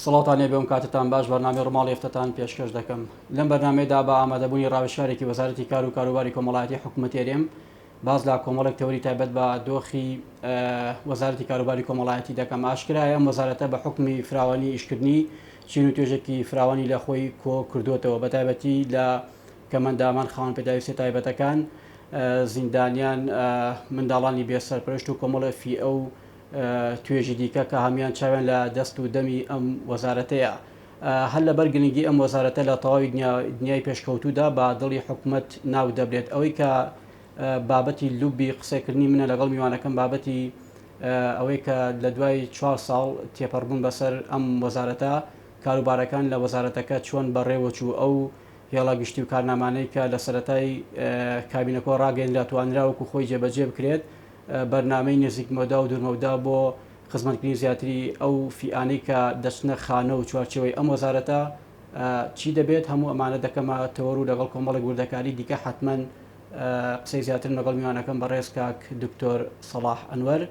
سڵاوتان لێبێ و کاتتان باش بەرنامەی ڕووماڵی هەفتەتان پێشکەش دەکەم لەم بەرنامەیەدا بە ئامادەبوونی ڕاوێژکارێکی وەزارەتی کار و کاروباری کۆمەڵایەتی حکوومەتی هەرێم باس لە کۆمەڵێک تەوەری تایبەت بە دۆخی وەزارەتی کاروباری کۆمەڵایەتی دەکەم. ئاشکرایە ئەم وەزارەتە بە حوکمی فراوانی ئیشکردنی چین و توێژێکی فراوانی لە خۆی کۆ کردووەتەوە بەتایبەتی لە کەمئەندامان، خاوەن پێداویستیە تایبەتەکان، زیندانیان، منداڵانی بێ سەرپەرشت و کۆمەڵێ فیئە و توێژی دیکە کە هەموویان چاویان لە دەست و دەمی ئەم وەزارەتەیە. هەر لەبەر گرنگی ئەم وەزارەتە لە تەواوی دنیای پێشکەوتوودا بە دڵی حکومەت ناو دەبرێت. ئەوەی کە بابەتی لوبی قسەکردنی منە لەگەڵ میوانەکەم بابەتی ئەوەی کە لە دوای چوار ساڵ تێپەڕبوون بەسەر ئەم وەزارەتە کاروبارەکان لە وەزارەتەکە چۆن بەڕێوەچوو ئەو هێڵە گشتی و کارنامانەی کە لە سەرەتای کابینەکەوە ڕاگەیەنرا توانرا وەکو خۆی جێبەجێ بکرێت بەرنامەی نزیک مەودا و دوورمەودا بۆ خزمەتکردنی زیاتری ئەو فیئانەی کە دەچنە خانە و چوارچێوەی ئەم وەزارەتە چی دەبێت، هەموو ئەمانە دەکەمە تەوەر و لەگەڵ کۆمەڵێک وردەکاری دیکە حەتمەن قسەی زیاترم لەگەڵ میوانەکەم بەڕێز کاک دکتۆر سەڵاح ئەنوەر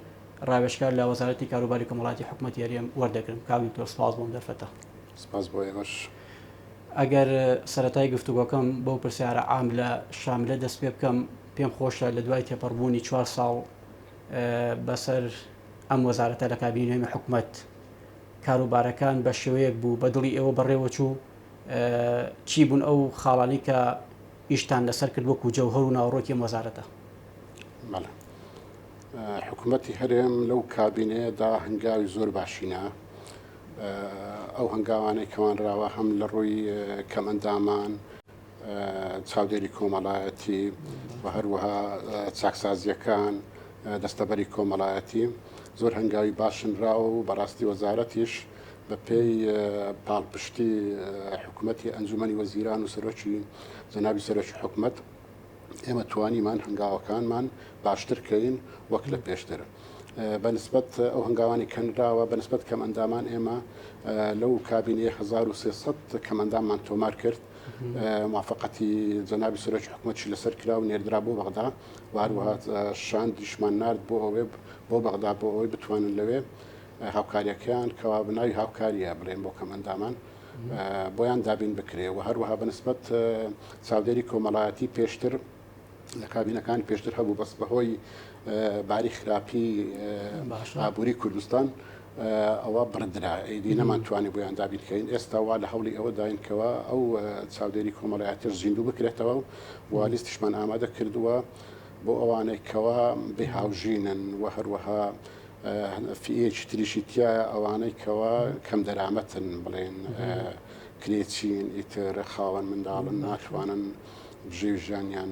ڕاوێژکار لە وەزارەتی کاروباری کۆمەڵایەتی حکومەتی هەرێم وەردەگرم. کاک دکتۆر سپاس بۆ ئەم دەرفەتە. سپاس بۆ ئێوەش. ئەگەر سەرەتای گفتوگۆکەم بەو پرسیارە عاملە شاملە دەست پێ بکەم، پێم خۆشە لە دوای تێپەڕبوونی چوار ساڵ بەسەر ئەم وەزارەتە لە کابینەی نوێمی حکومەت کاروبارەکان بە شێوەیەک بوو بە دڵی ئێوە بەڕێوەچوو، چی بوون ئەو خاڵانەی کە ئیشتان لەسەر کرد وەکو جەوهەر و ناوەڕۆکی ئەم وەزارەتە؟ بەڵێ حکومەتی هەرێم لەو کابینەیەدا هەنگاوی زۆر باشی نا. ئەو هەنگاوانەی کەوانراوە هەم لە ڕووی کەمئەندامان، چاودێری کۆمەڵایەتی و هەروەها چاکسازییەکان، دەستەبەری کۆمەڵایەتی زۆر هەنگاوی باشنراوە و بەڕاستی وەزارەتیش بە پێی پاڵپشتی حکومەتی ئەنجومەنی وەزیران و سەرۆکی جەنابی سەرۆکی حکومەت ئێمە توانیمان هەنگاوەکانمان باشتر کەین وەک لە پێشتر. بە نسبەت ئەو هەنگاوانی کەنراوە بە نسبەت کەمئەندامان ئێمە لەو کابینەیە 1300 کەمئەنداممان تۆمار کرد موافقەتی جەنابی سەرۆکی حکومەتیش لەسەر کرا و نێردرا بۆ بەغدا و هەروەها شاندیشمان نارد بۆ ئەوێ بۆ بەغدا بۆ ئەوەی بتوانن لەوێ هاوکاریەکەیان کەوا بناوی هاوکاریە بڵێن بۆ کەمئەندامان بۆیان دابین بکرێ و هەروەها بەنسبەت چاودێری کۆمەڵایەتی پێشتر لە کابینەکانی پێشتر هەبوو بەس بەهۆی باری خراپی ئابووری کوردستان ئەوە بڕدرا ئیدی نەمانتوانی بۆیان دابین کەین ئێستا وا لە هەوڵی ئەوە داین کەوا ئەو چاودێری کۆمەڵایەتیش زیندوو بکرێتەوە و لیستیشمان ئامادە کردووە بۆ ئەوانەی کەوا بێ هاوژینن و هەروەها فئەیەکی تریشی تایە ئەوانەی کەوا کەم دەرامەتن بڵێن کرێچین ئیتر خاوەن منداڵن ناتوانن بژێوی ژیانیان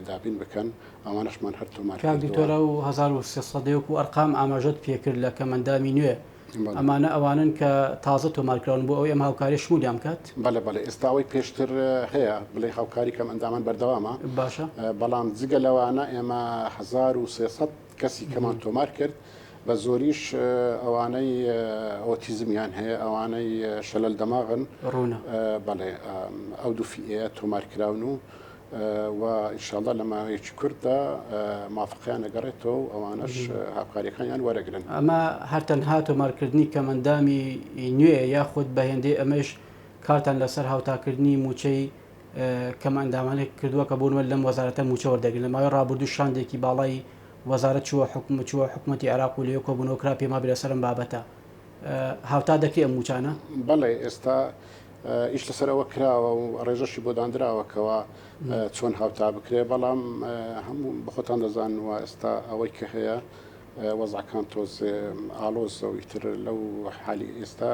دابین بکەن ئەوانەشمان هەر تۆمار کاک دکتۆر کردووە. ئەو 1300 وەکو ئەرقام ئاماژەت پێکرد لە کەمئەندامی نوێ ئەمانە ئەوانەن کە تازە تۆمار کراون بۆ ئەوەی ئەم هاوکاریە شمولیان بکات؟ بەڵێ بەڵێ ئێستا ئەوەی پێشتر هەیە بڵێ هاوکاری کەمئەندامان بەردەوامە باشە. بەڵام جگە لەوانە ئێمە 1300 کەسی کەمان تۆمار کرد بە زۆریش ئەوانەی ئۆتیزمیان هەیە ئەوانەی شەلەل دەماغن ڕوونە. بەڵێ ئەو دوو فیئەیە تۆمار کراون و و ئینشاڵڵا لە ماوەیەکی کورتدا موافقەیان ئەگەڕێتەوە و ئەوانەش هاوکاریەکانیان وەرەگرن. ئەمە هەر تەنها تۆمارکردنی کەمئەندامی نوێیە یاخود بە هێندەی ئەمەیش کارتان لەسەر هاوتاکردنی مووچەی کەمئەندامانێک کردووە کە بۆ نموونە لەم وەزارەتە مووچە وەردەگرن؟ لە ماوەی ڕابردوو شاندێکی باڵای وەزارەت چووە چووە حکومەتی عێراق و لەوێ کۆبوونەوە کرا پێم وابێ لەسەر ئەم بابەتە هاوتا دەکرێ ئەم مووچانە؟ بەڵێ ئێستا ئیش لەسەر ئەوە کراوە و ڕێژەشی بۆ داندراوە کەوا چۆن هاوتا بکرێ بەڵام هەموو بەخۆتان دەزانن و ئێستا ئەوەی کە هەیە وەزعەکان تۆزێ ئاڵۆزە و ئیتر لەو حالی ئێستا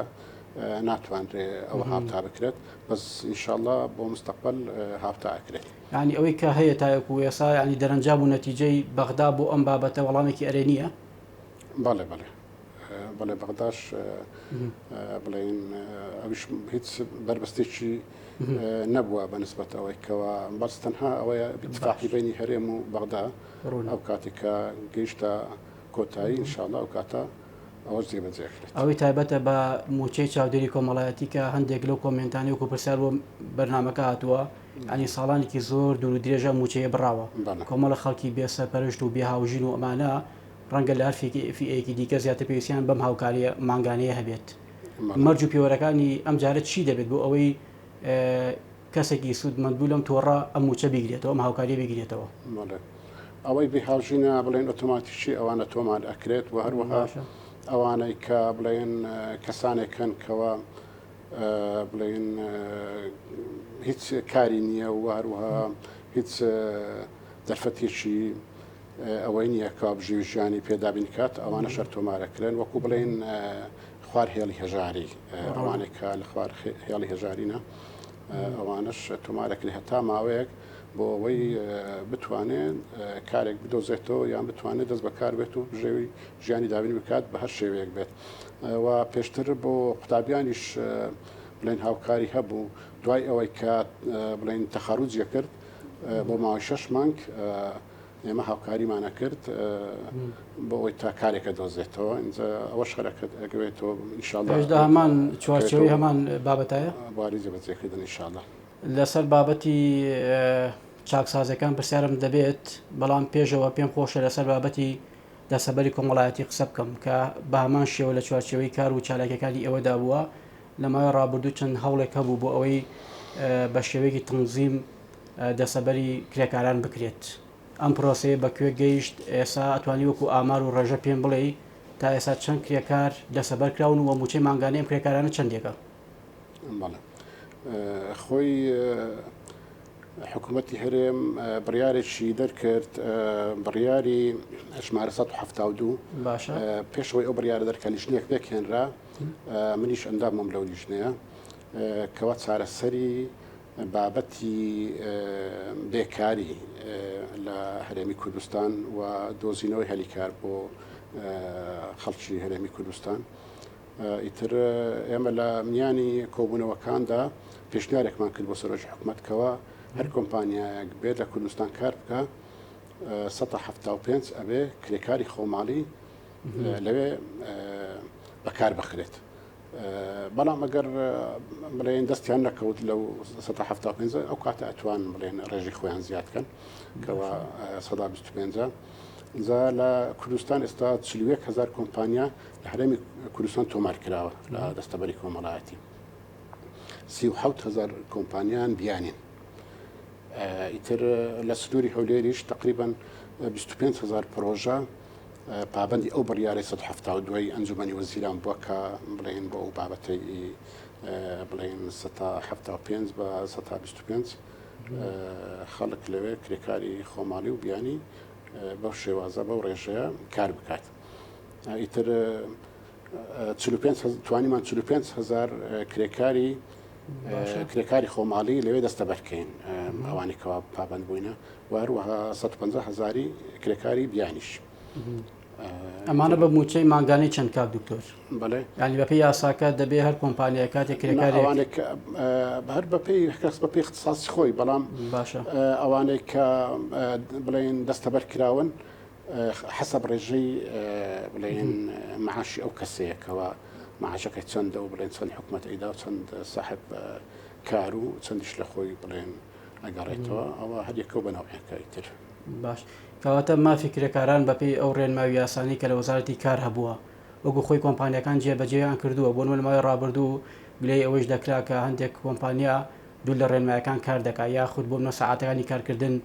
ناتوانرێ ئەوە هاوتا بکرێت بەس ئینشاءاللە بۆ مستەقبەل هاوتا ئەکرێت. یانی ئەوەی کە هەیە تاوەکو ئێستا یانی دەرەنجام و نەتیجەی بەغدا بۆ ئەم بابەتە وەڵامێکی ئەرێنییە؟ بەڵێ بەڵێ بەڵێ بەغداش بڵێن ئەویش هیچ بەربەستێکی نەبووە بە نسبەت ئەوەی کەوا بەس تەنها ئەوەیە اتفاقی بینی هەرێم و بەغدا ئەو کاتێک کە گەیشتە کۆتایی ئینشاءاللە ئەو کاتە ئەوەش جێبەجێ کرێت. ئەوەی تایبەتە بە مووچەی چاودێری کۆمەڵایەتی کە هەندێک لەو کۆمێنتانەی وەکو پرسیار بۆ بەرنامەکە هاتووە یانی ساڵانێکی زۆر دوور و درێژە ئەم مووچەیە بڕاوە کۆمەڵە خەڵکی بێ سەرپەرشت و بێ هاوژین و ئەمانە ڕەنگە لە هەر فیئەیەکی دیکە زیاتر پێویستیان بەم هاوکارییە مانگانەیە هەبێت. مەرج و پێوەرەکانی ئەم جارە چی دەبێت بۆ ئەوەی کەسێکی سوودمەند بوو لەم تۆڕە ئەم موچە بیگرێتەوە ئەم هاوکاریە بیگرێتەوە؟ ئەوەی بێ هاوژینە بڵێن ئۆتۆماتیکی ئەوانە تۆمار ئەکرێت و هەروەها ئەوانەی کە بڵێن کەسانێک هەن کەەوە بڵێن هیچ کاری نییە و هەروەها هیچ دەرفەتێکی ئەوەی نییە کە بژێوی ژیانی پێ دابین کات، ئەوانەش هەر تۆمارەکرێن وەکو بڵێین خوار هێڵی هەژاری، ئەوانەی کە لە خوار هێڵی هەژارینە ئەوانەش تۆمارەکرێ هەتا ماوەیەک بۆ ئەوەی بتوانێت کارێک بدۆزێتەوە یان بتوانێت دەست بەکار بێت و بژێوی ژیانی دابین بکات بە هەر شێوەیەک بێت و پێشتر بۆ قوتابیانیش بڵێن هاوکاری هەبوو دوای ئەوەی کە بڵێن تەخەروجیە کرد بۆ ماوەی شەش مانگ ئێمە هاوکاریمان ئەکرد بۆ ئەوەی تا کارێکە دۆزێتەوە ئینجا ئەوەش هەرەکەت ئەگەوێتەوە ئینشاءاللە ئەویش لە هەمان چوارچێوەی هەمان بابەتایە؟ بواری جێبەجێکردن ئینشاءاللە. لەسەر بابەتی چاکسازیەکان پرسیارم دەبێت، بەڵام پێشەوە پێم خۆشە لەسەر بابەتی دەستەبەری کۆمەڵایەتی قسە بکەم کە بە هەمان شێوە لە چوارچێوەی کار و چالاکیەکانی ئێوەدا بووە لە ماوەی ڕابردوو چەند هەوڵێک هەبوو بۆ ئەوەی بە شێوەیەکی تەنزیم دەسەبەری کرێکاران بکرێت ئەم پرۆسەیە بە کوێ گەیشت ئێسا ئەتوانی وەکو ئامار و ڕێژە پێم بڵێی تا ئێستا چەند کرێکار دەسەبەر کراون و موچەی مانگانەی ئەم کرێکارانە چەندێکە؟ بەڵێ خۆی حکوومەتی هەرێم بڕیارێکی دەرکرد بڕیاری ژمارە 1972 باشە پێشەوەی ئەو بڕیارە دەرکە لیژنەیەک پێکهێنرا منیش ئەندامم لەو لیژنەیە کەوا چارەسەری بابەتی بێکاری لە هەرێمی کوردستان و دۆزینەوەی هەلی کار بۆ خەڵکی هەرێمی کوردستان ئیتر ئێمە لە میانی کۆبوونەوەکاندا پێشنیارێکمان کرد بۆ سەرۆکی حکومەت کەوا هەر کۆمپانیایەک بێت لە کوردستان کار بکە 175 ئەبێ کرێکاری خۆماڵی لەوێ بەکار بخرێت. بەڵام ئەگەر بڵێن دەستیان نەکەوت لەو 175 ئەو کاتە ئەتوان بڵێن ڕێژی خۆیان زیاد کەن کەەوە 125 جا لە کوردستان ئێستا 41 هزار کۆمپانیا لە هەرێمی کوردستان تۆمار کراوە لە دەستەبەری کۆمەڵایەتی 37 هزار کۆمپانیان بیانین ئیتر لە سنووری هەولێریش تقریبان 25 هزار پرۆژە پابەندی ئەو بڕیارەی 172 ی ئەنجومەنی وەزیران بووە کە بڵێن بۆ ئەو بابەتەی بڵێن 75 بە 25 خەڵک لەوێ کرێکاری خۆماڵی و بیانی بەو شێوازە بەو ڕێژەیە کار بکات ئیتر توانیمان 45 هزار کرێکاری کرێکاری خۆماڵی لەوێ دەستەبەرکەین ئەوانی کەوا پابند بووینە و هەروەها 150 هەزاری کرێکاری بیانیش. ئەمانە بە موچەی مانگانەی چەند کاک دکتۆر؟ بەڵێ یانی بەپێی یاساکە دەبێ هەر کۆمپانیای کاتێک کرێکارێک ئەوانێک هەر بەپێی کەس بەپێی اختصاصی خۆی بەڵام باشە ئەوانەی کە بڵێن دەستەبەر کراون حەسەب ڕێژەی بڵێن معاشی ئەو کەسەیەکەوە معاشەکەی چەندە و بڵێن چەند حکومەت ئەیدا و چەند ساحب کار و چەندیش لە خۆی بڵێن ئەگەڕێتەوە ئەوە هەر یەکەو بە نەوعێکە ئیتر. باش کەواتە مافی کرێکاران بەپێی ئەو ڕێنمای و یاسانەی کە لە وەزارەتی کار هەبووە وەکو خۆی کۆمپانیاکان جێبەجێیان کردووە بۆ نموونە ماوەی ڕابردوو گلەیی ئەوەیش دەکرا کە هەندێک کۆمپانیا دوور لە ڕێنمایەکان کار دەکات یاخود بۆ نموونە سەعاتەکانی کارکردن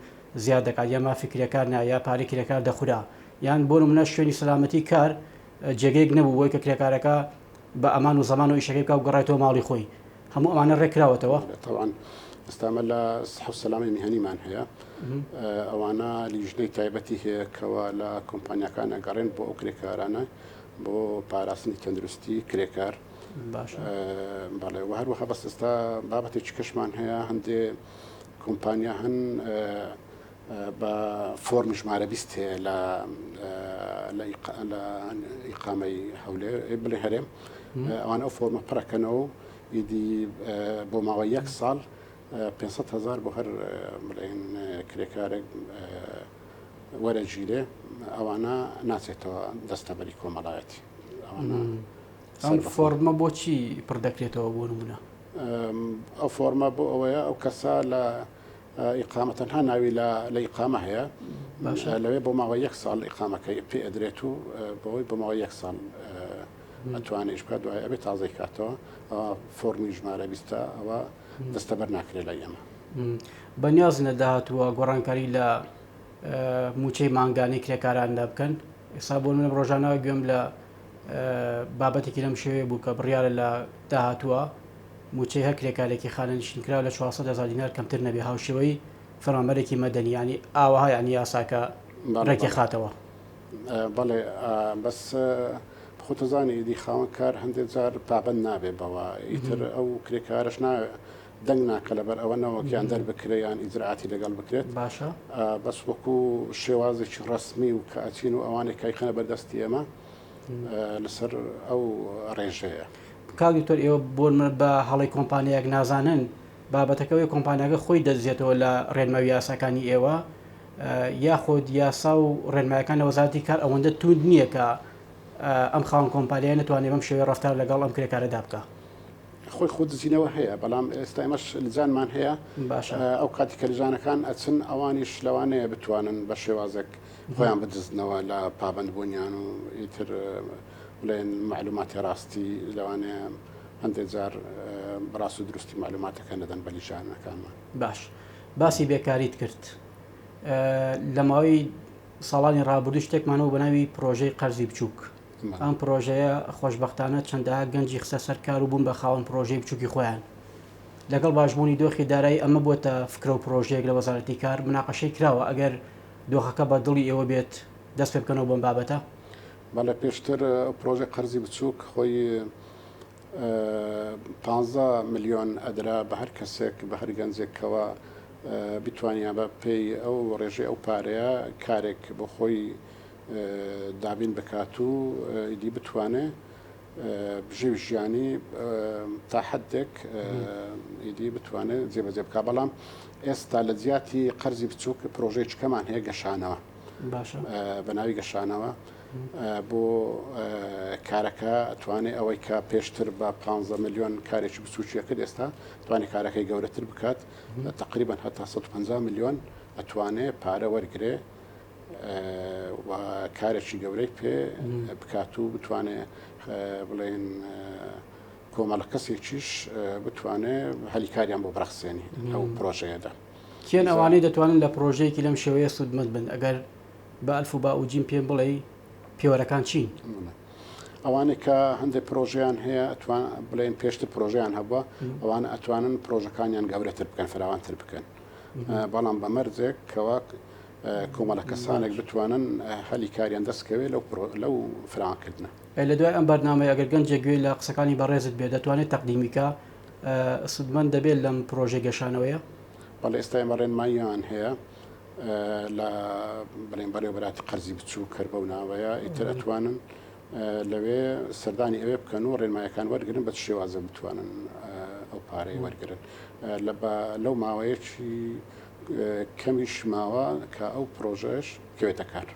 زیاد دەکات یا مافی کرێکار نا یا پارەی کرێکار دەخورا یان بۆ نموونە شوێنی سەلامەتی کار جێگەیەک نەبوو بۆی کە کرێکارەکە بە ئەمان و زەمان و ئیشەکەی بکا و گەڕایتەوە ماڵی خۆی هەموو ئەمانە ڕێککراوەتەوە؟ تەبعەن ئێستا ئەمە لە سحە و سەلامەی میهەنیمان هەیە ئەوانە لیژنەی تایبەتی هەیە کەوا لە کۆمپانیاکان ئەگەڕێن بۆ ئەو کرێکارانە بۆ پاراستنی تەندروستی کرێکار بەڵێ و هەروەها بەس ئێستا بابەتێکی کەشمان هەیە هەندێ کۆمپانیا هەن بە فۆرمی ژمارە 20 هەیە لە لە ئیقامەی هەولێر بڵێ هەرێم ئەوان ئەو فۆرمە پڕەکەنەوە ئیدی بۆ ماوەی یەک ساڵ 500 هزار بۆ هەر بڵێن کرێکارێک وەرەگیرێ ئەوانە ناچێتەوە دەستەبەری کۆمەڵایەتی ئەوانە ئەم فۆرمە بۆچی پڕ دەکرێتەوە بۆ نمونە ئەو فۆرمە بۆ ئەوەیە ئەو کەسە لە ئیقامە تەنها ناوی لە لە ئیقامە هەیە باشە لەوێ بۆ ماوەی یەک ساڵ ئیقامەکەی پێ ئەدرێت و بەوەی بۆ ماوەی یەک ساڵ. ئەتوانێ ئیش بکات دوای ئەبێ تازەی کاتەوە ئەوە فۆرمی ژمارە بیستە ئەوە دەستەبەر ناکرێت لای ئێمە. بەنیازن لە داهاتووە گۆڕانکاری لە مووچەی مانگانەی کرێکاراندا بکەن؟ ئێستا بۆ نمونە ڕۆژانە گوێم لە بابەتێکی لەم شێوەیە بوو کە بڕیارە لە داهاتووە مووچەی هەر کرێکارێکی خانەنشینکراو لە 400 هەزار دینار کەمتر نەبێ هاوشێوەی فەرمانبەرێکی مەدەنی یانی ئاوەها یانی یاساکە ڕێکی خاتەوە. بەڵێ بەس خۆتەزانی ئیدی خاوەن کار هەندێک جار پابەند نابێ بەوە ئیتر ئەو کرێکارەش نا دەنگ ناکە لەبەر ئەوە نەوەک یان دەربکرێ یان ئیجرائاتی لەگەڵ بکرێت باشە بەس وەکو شێوازێکی ڕەسمی و کە ئەچین و ئەوانێک کایخەنە بەردەستی ئێمە لەسەر ئەو ڕێژەیە. کاک دکتۆر ئێوە بۆ بە هەڵەی کۆمپانیایەک نازانن بابەتەکە ئەوەیە کۆمپانیاکە خۆی دەدزێتەوە لە ڕێنما و یاساکانی ئێوە یاخود یاسا و ڕێنمایەکان لە وەزارەتی کار ئەوەندە توند نییە کە ئەم خاوەن کۆمپانیای نتوانێت بەم شێوەیە ڕەفتار لەگەڵ ئەم کرێکارەدا بکا. خۆی خۆ دزینەوە هەیە بەڵام ئێستا ئێمەش لجانمان هەیە باشە ئەو کاتی کە لجانەکان ئەچن ئەوانیش لەوانەیە بتوانن بە شێوازێک خۆیان بدزنەوە لە پابەندبوونیان و ئیتر بڵێن معلوماتی ڕاستی لەوانەیە هەندێک جار ڕاست و دروستی معلوماتەکە نەدەن بە لیژانەکانمان. باش باسی بێکاریت کرد لە ماوەی ساڵانی ڕابردوو شتێکمان هەبوو بە ناوی پرۆژەی قەرزی بچووک ئەم پرۆژەیە خۆشبەختانە چەندەها گەنجی خستە سەر کار و بوون بە خاوەن پرۆژەی بچووکی خۆیان لەگەڵ باشبوونی دۆخی دارایی ئەمە بۆتە فکرە و پرۆژەیەک لە وەزارەتی کار مناقەشەی کراوە ئەگەر دۆخەکە بە دڵی ئێوە بێت دەست پێ بکەنەوە بەم بابەتە؟ بەڵێ پێشتر پرۆژەی قەرزی بچووک خۆی پانزە ملیۆن ئەدرا بە هەر کەسێک بە هەر گەنجێک کەوا بتوانیا بە پێی ئەو ڕێژەی ئەو پارەیە کارێک بۆ خۆی دابین بکات و ئیدی بتوانێ بژێوی ژیانی تا حدێک ئیدی بتوانێت جێبەجێ بکات بەڵام ئێستا لە جیاتی قەرزی بچووک پرۆژەی چکەمان هەیە گەشانەوە باشە بە ناوی گەشانەوە بۆ کارەکە ئەتوانێ ئەوەی کە پێشتر بە 15 ملیۆن کارێکی بچووکیە کرد ئێستا توانێت کارەکەی گەورەتر بکات تقریبا هەتا 150 ملیۆن ئەتوانێ پارە وەرگێ و کارێکی گەورەی پێ بکات و بتوانێ بڵێن کۆمەڵە کەسێکیش بتوانێ هەلیکاریان بۆ بڕەخسێنی ئەو پرۆژەیەدا. کێن ئەوانەی دەتوانن لە پرۆژەیەکی لەم شێوەیە سوودمەند بن؟ ئەگەر بە ئەلف و با و جیم پێم بڵێی پێوەرەکان چین؟ ئەوانەی کە هەندێک پرۆژەیان هەیە ئەتوان بڵێن پێشتر پرۆژەیان هەبووە ئەوانە ئەتوانن پرۆژەکانیان گەورەتر بکەن فراوانتر بکەن بەڵام بە مەرجێک کەوا کۆمەڵە کەسانێک بتوانن هەلی کاریان دەستکەوێت لەو لەو فراوانکردنە. لە دوای ئەم بەرنامەیە ئەگەر گەنجێک گوێی لە قسەکانی بەڕێزت بێت دەتوانێت تەقدیمی کا سوودمەند دەبێت لەم پرۆژەی گەشانەوەیە؟ بەڵێ ئێستا ئێمە ڕێنماییان هەیە لە بڵێن بەڕێوەبەراتی قەرزی بچووک هەر بەو ناوەیە ئیتر ئەتوانن لەوێ سەردانی ئەوێ بکەن و ڕێنمایەکان وەرگن بە چ شێوازە بتوانن ئەو پارەی وەرگن لەو ماوەیەکی کەمیش ماوە کە ئەو پرۆژەش کەوێتە کار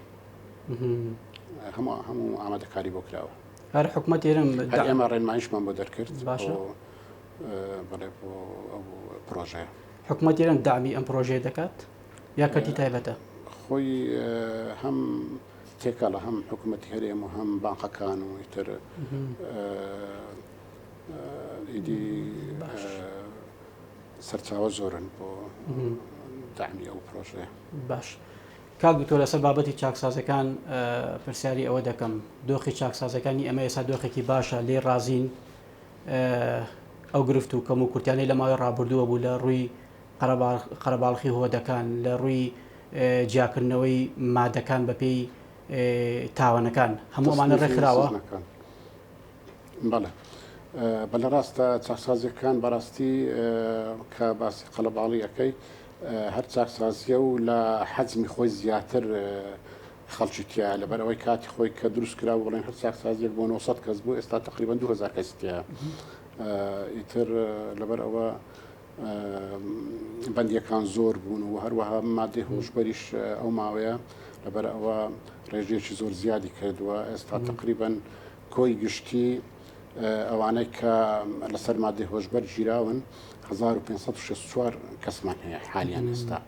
هەموو هەموو ئامادەکاری بۆ کراوە هەر حکومەت ئێرم هەر ئێمە ڕێنماییشمان بۆ دەرکرد باشە بەڵێ بۆ ئەو پرۆژەیە. حکومەت ئێران دەعمی ئەم پرۆژەیە دەکات یا کەرتی تایبەتە؟ خۆی هەم تێکەڵە هەم حکوومەتی هەرێم و هەم بانقەکان و ئیتر ئیدی سەرچاوە زۆرن بۆ دەعمی ئەو پرۆژەیە. باش کاک دکتۆر لەسەر بابەتی چاکسازەکان پرسیاری ئەوە دەکەم دۆخی چاکسازەکانی ئەمە ئێستا دۆخێکی باشە لێ ڕازین ئەو گرفت و کەم و کورتیانەی لە ماوەی ڕابردووە بوو لە ڕووی قەرەباڵخی هۆدەکان لە ڕووی جیاکردنەوەی مادەکان بەپێی تاوانەکان هەموو ئەمانە ڕێکخراوە؟ بەڵێ بەلە ڕاستە چاکسازیەکان بەڕاستی کە باسی قەڵەباڵی ئەەکەی هەر چاکسازیە و لە حەجمی خۆی زیاتر خەڵکی تیایە لەبەر ئەوەی کاتی خۆی کە دروست کرا بڵێن هەر چاکسازیەک بۆ 900 کەس بوو ئێستا تقریبا 2000 کەسی تیایە ئیتر لەبەر ئەوە بەندیەکان زۆر بوون و هەروەها مادەی هۆشبەریش ئەو ماوەیە لەبەر ئەوە ڕێژەیەکی زۆر زیادی کردووە ئێستا تقریبا کۆی گشتی ئەوانەی کە لەسەر مادەی هۆشبەر گیراون 1564 کەسمان هەیە حالیان ئێستا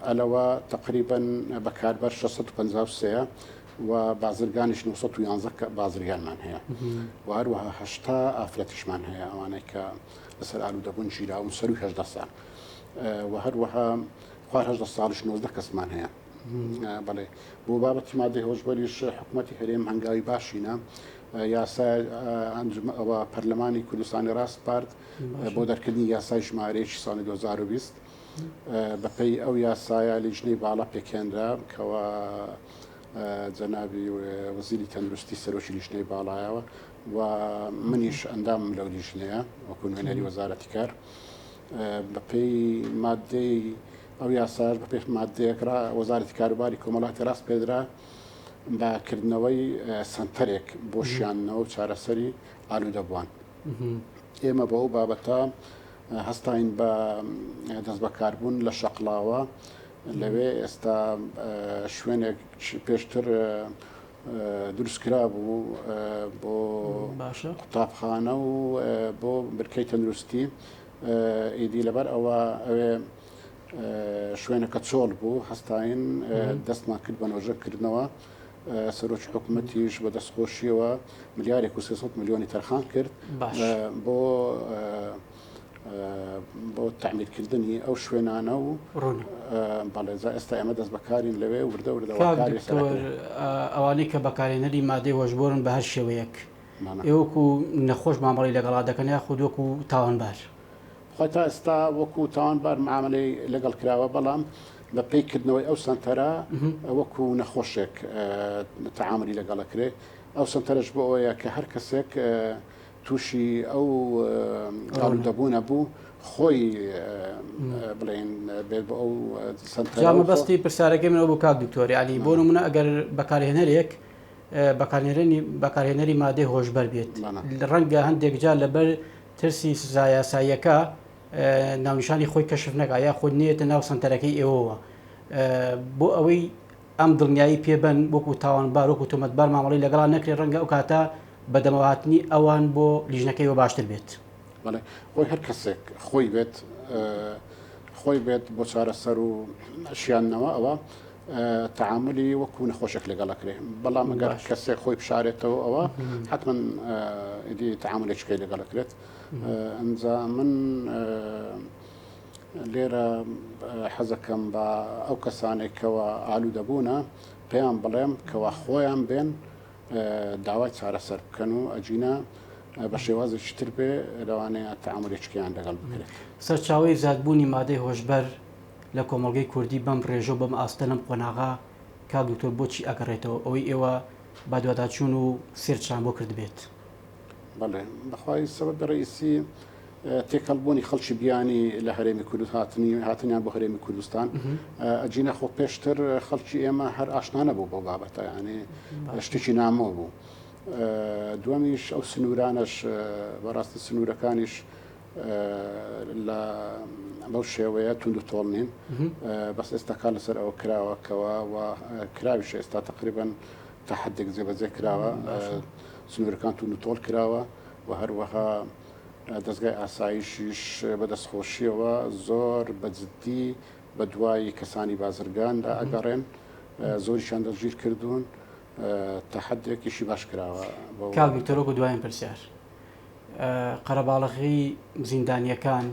ئەلەوە تقریبا بەکاربەر 653. و بازرگانیش 911 بازرگانمان هەیە و هەروەها 80 ئافرەتیشمان هەیە ئەوانەی کە لەسەر ئالوودەبوون گیراون سەروی 18 ساڵ و هەروەها خوار 18 ساڵیش 19 کەسمان هەیە. بەڵێ بۆ بابەتی مادەی هۆشبەریش حکوومەتی هەرێم هەنگاوی باشینە یاسای ئەوە پەرلەمانی کوردستانی ڕاست پارت بۆ دەرکردنی یاسای ژمارەیەکی ساڵی 2020 بەپێی ئەو یاسایە لیژنەی باڵا پێکهێنرا کەوا جەنابی وەزیری تەندروستی سەرۆکی لیژنەی باڵایەوە و منیش ئەندامم لەو لیژنەیە وەکو نوێنەری وەزارەتی کار بەپێی مادەی ئەو یاساش بەپێی مادەیەک ڕا وەزارەتی کاروباری کۆمەڵاتی ڕاست پێدرا بە کردنەوەی سەنتەرێک بۆ شیاندنەوە و چارەسەری ئالوودەبووان. ئێمە بۆ ئەو بابەتە هەستاین بە دەستبەکاربوون لە شەقڵاوە لەوێ ئێستا شوێنێک پێشتر دروستکرا بوو بۆ قوتابخانە و بۆ برکەی تەندروستی ئیدی لەبەر ئەوە ئەوێ شوێنەکە چۆڵ بوو هەستاین دەستمان کرد بە نۆژە کردنەوە سەرۆکی حکوومەتیش بە دەستخۆشیەوە ملیارێک و 300 میلیۆنی تەرخان کرد بۆ بۆ تعمیرکردنی ئەو شوێنانە و بەڵێ جا ئێستا ئێمە دەست بەکارین لەوێ وردە وردە ئەوانەی کە بەکارێنەری مادەی هۆشبۆرن بە هەر شێوەیەک ئێوە وەکو نەخۆش مامەڵەی لەگەڵا دەکەن یاخود وەکو تاوانبار؟ خۆی تا ئێستا وەکو تاوانبار معاملەی لەگەڵ کراوە، بەڵام بە پێی کردنەوەی ئەو سەنتەرە وەکو نەخۆشێک تەعاملی لەگەڵ ئەکرێ. ئەو سەنتەرەش بۆ ئەوەیە کە هەر کەسێک تووشی ئەو ئالوودەبوونە بوو خۆی بڵێن بێت بۆ ئەو سەنتەرە. جا مەبەستی پرسیارەکەی من ئەوە بوو کاک دکتۆر، یانی بۆ نموونە ئەگەر بەکارهێنەرێک بەکارهێنەری مادەی هۆشبەر بێت، ڕەنگە هەندێک جار لەبەر ترسی سزا یاساییەکە ناونیشانی خۆی کەشف نەکات یاخود نەیەتە ناو سەنتەرەکەی ئێوەوە بۆ ئەوەی ئەم دڵنیایی پێبەن وەکو تاوانبار وەکو تۆمەتبار مامەڵەی لەگەڵا نەکرێت ڕەنگە ئەو کاتە بەدەمەوەهاتنی ئەوان بۆ لیژنەکەی ئێوە باشتر بێت. بەڵێ خۆی هەر کەسێک خۆی بێت خۆی بێت بۆ چارەسەر و شیاندنەوە ئەوە تەعامولی وەکو نەخۆشێک لەگەڵ ئەکرێ بەڵام ئەگەر کەسێک خۆی بشارێتەوە ئەوە حتمما ئیدی تەعامولێکیکەی لەگەڵ ئەکرێت ئەنجا من لێرە حەزەکەم بە ئەو کەسانێک کەەوە ئالوودەبوونە پێیان بڵێم کەوا خۆیان بێن داوای چارەسەر بکەن و ئەجینا بە شێوازێکی تر بێ لەوانەیە تەعامولێکیان لەگەڵ بکرێت. سەرچاوەی زیادبوونی مادەی هۆشبەر لە کۆمەڵگەی کوردی بەم ڕێژە و بەم ئاستە لەم قۆناغە کاک دکتۆر بۆچی ئەگەڕێتەوە ئەوەی ئێوە بەدواداچوون و سێرچتان بۆ کردبێت؟ بەڵێ بەخوای سەبەبی ڕئیسی تێکەڵبوونی خەڵکی بیانی لە هەرێمی کوردست هاتنی هاتنیان بۆ هەرێمی کوردستان ئەجینە خۆ پێشتر خەڵکی ئێمە هەر ئاشنا نەبوو بۆ بابەتە یعنی شتێکی نامۆ بوو دووەمیش ئەو سنوورانەش بەڕاستی سنوورەکانیش لە بەو شێوەیە توند و تۆڵ نین بەس ئێستا کار لەسەر ئەوە کراوە کەەوە و کراویش ئێستا تقریبن تا حدێک جێبەجێ کراوە سنوورەکان توند و تۆڵ کراوە و هەروەها دەستگای ئاسایشیش بەدەستخۆشیەوە زۆر بە جددی بە دوای کەسانی بازرگاندا ئەگەڕێن زۆریشان دەستگیر کردوون تا حدێکیشی باش کراوە. کاک دکتۆر وەکو دوایین پرسیار قەرەباڵغی زیندانییەکان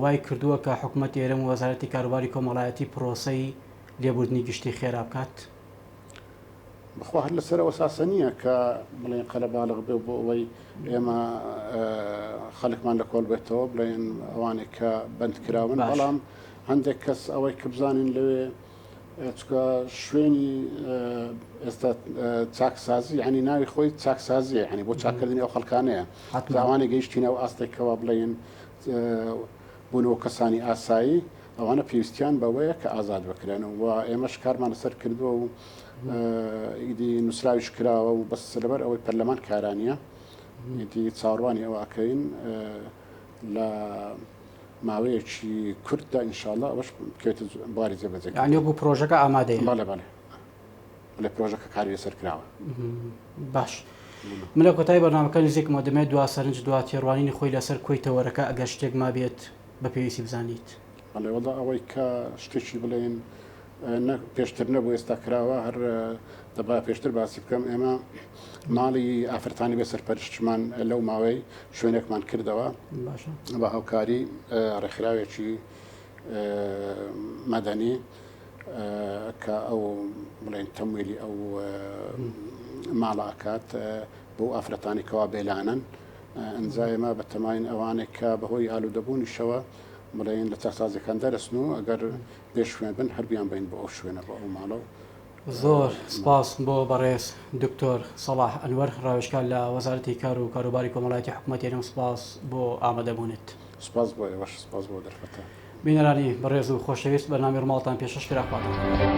وای کردووە کە حکومەتی هەرێم و وەزارەتی کاروباری کۆمەڵایەتی پرۆسەی لێبوردنی گشتی خێرا بکات؟ بەخوا هەر لەسەر ئەو ئەساسە نییە کە بڵێن قەرەباڵغ بێ بۆ ئەوەی ئێمە خەڵکمان لە کۆڵ بێتەوە بڵێن ئەوانێک کە بەند کراون بەڵام هەندێک کەس ئەوەی کە بزانین لەوێ چونکە شوێنی ئێستا چاکسازی ینی ناوی خۆی چاکسازیە ینی بۆ چاکردنی ئەو خەڵکانەیە ئەوانە گەیشتینە ئەو ئاستێکەوە بڵێن بوونەوە کەسانی ئاسایی ئەوانە پێویستیان بەوەیە کە ئازاد بکرێن و ئێمەش کارمان لەسەر کردووە و ئیدی نووسراویش کراوە و بەس لەبەر ئەوەی پەرلەمان کارانیە ئیدی چاوەڕوانی ئەوەکەین لە ماوەیەکی کورتدا ان شاء اللە ئەوەش بکەوێتە بواری جێبەجێکردن. یانی وەکو پرۆژەکە ئامادەیە؟ بەڵێ بەڵێ بەڵێ پرۆژەکە کاری لەسەر کراوە. باش من لە کۆتایی بەرنامەکە نزیکمەوە دەمەوێت دوا سەرنج دوا تێڕوانینی خۆی لەسەر کۆی تەوەرەکە ئەگەر شتێک مابێت بە پێویستی بزانیت. بەڵێ وەڵا ئەوەی کە شتێکی بڵێین پێشتر نەبوو ئێستا کراوە هەر دەبا پێشتر باسی بکەم ئێمە ماڵی ئافرەتانی بێ سەرپەرشتمان لەو ماوەی شوێنێکمان کردەوە بە هاوکاری ڕێکخراوێکی مەدەنی کە ئەو بڵێن تەمویلی ئەو ماڵە ئەکات بۆ ئافرەتانی کەوا بێلانن ئەنجا ئێمە بەتەماین ئەوانێک کە بەهۆی ئالوودەبوونیشەوە بڵێن لە چاکسازیەکان دەرەسن و ئەگەر بێ شوێن بن هەر بیان بین بۆ ئەو شوێنە بۆ ئەو ماڵە و زۆر سپاس بۆ بەڕێز دکتۆر سەڵاح ئەنوەر ڕاوێژکار لە وەزارەتی کار و کاروباری کۆمەڵایەتی حکوومەتی هەرێم سپاس بۆ ئامادەبوونت. سپاس بۆ ئێوەش سپاس بۆ دەرفەتە. بینەرانی بەڕێز و خۆشەویست بەرنامەی ڕووماڵتان پێشکەش کرا خواتان لەگەڵ.